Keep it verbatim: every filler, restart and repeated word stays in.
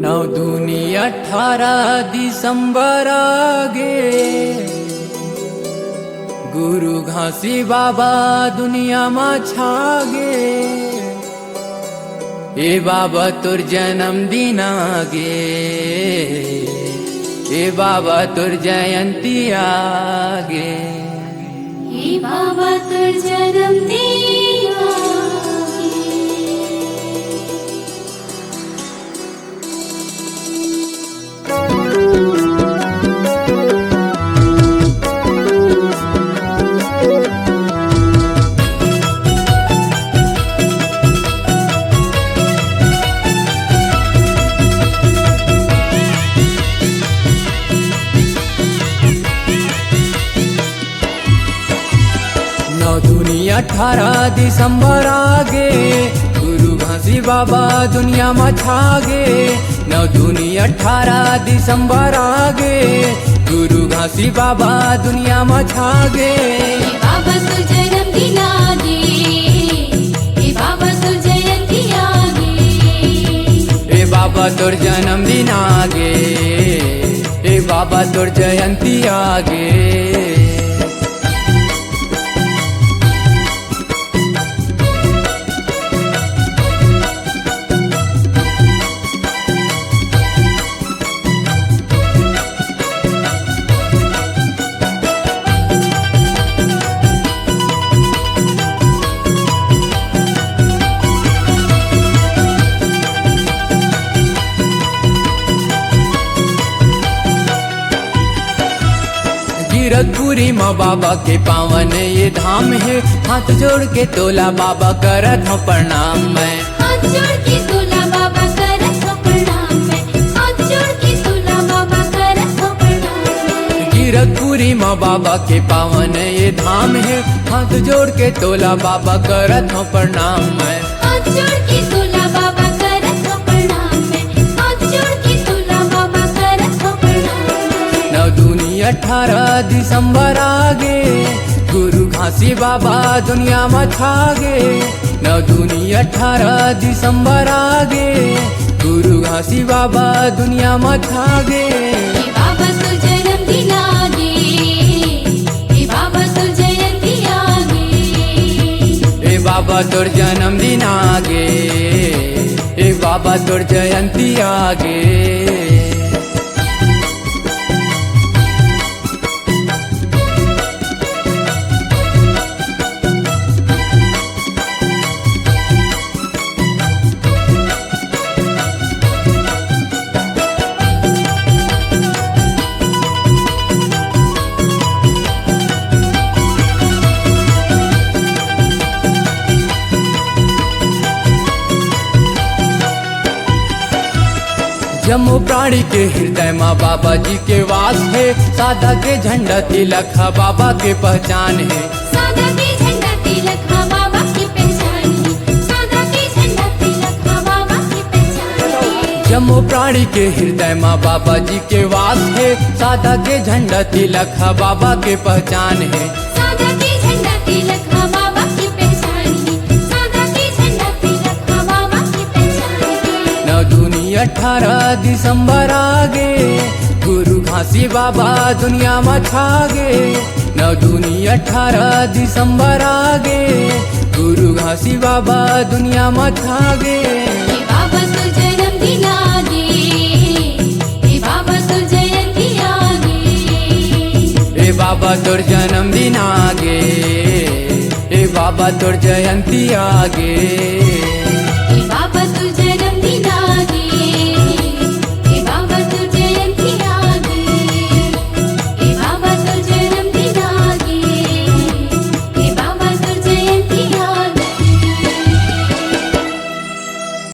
नौ दूनी अठारह दिसंबर आगे, गुरु घासी बाबा दुनिया मा छागे। ए बाबा तोर जन्मदिन आगे, ए बाबा तोर जयंती आगे। ए बाबा तोर जन्मदिन आगे। नौ दूनी अठारह दिसंबर आगे, गुरु घासी बाबा दुनिया मा छागे। नौ दूनी अठारह दिसंबर आगे, गुरु घासी बाबा दुनिया मा छागे। ए बाबा तोर जन्मदिन आगे, ए बाबा तोर जयंती आगे। ए बाबा तोर जन्मदिन आगे, ए बाबा तोर जयंती आगे। गिरकपुरी म बाबा के पावन ये धाम हे, हाथ जोड़ के तोला बाबा करत हँव प्रणाम मैं। हाथ जोड़ के तोला बाबा करत हँव प्रणाम मैं, हाथ जोड़ के तोला बाबा करत हँव प्रणाम मैं। गिरकपुरी म बाबा के पावन ये धाम हे, हाथ जोड़ के तोला बाबा करत हँव प्रणाम मैं। हाथ जोड़ के तोला बाबा करत हँव प्रणाम मैं, हाथ जोड़ के तोला बाबा करत हँव प्रणाम मैं। नौ दूनी अठारह दिसंबर आगे, गुरु घासी बाबा दुनिया मा छागे। नौ दूनी अठारह दिसंबर आगे, गुरु घासी बाबा दुनिया मा छागे। ए बाबा तोर जन्मदिन आगे, ए बाबा तोर जयंती आगे। ए बाबा तोर जन्मदिन आगे, ए बाबा तोर जयंती आगे। जम्मो प्राणी के हृदय मा बाबा जी के वास हे। सादा के झंडा तिलक ह बाबा के पहचान हे। सादा के झंडा तिलक ह बाबा के पहचान हे। सादा के झंडा तिलक ह बाबा के पहचान हे। जम्मो प्राणी के हृदय मा बाबा जी के वास हे। सादा के झंडा तिलक ह बाबा के पहचान हे। सादा के झंडा तिलक ह बाबा के पहचान हे। सादा के झंडा तिलक ह बाबा के पहचान हे। नौ दूनी अठारह दिसंबर आगे, गुरु घासी बाबा दुनिया मा छागे। नौ दूनी अठारह दिसंबर आगे, गुरु घासी बाबा दुनिया मा छागे। ए बाबा तोर जन्मदिन आगे, ए बाबा तोर जयंती आगे। ए बाबा तोर जन्मदिन आगे, ए बाबा तोर जयंती आगे।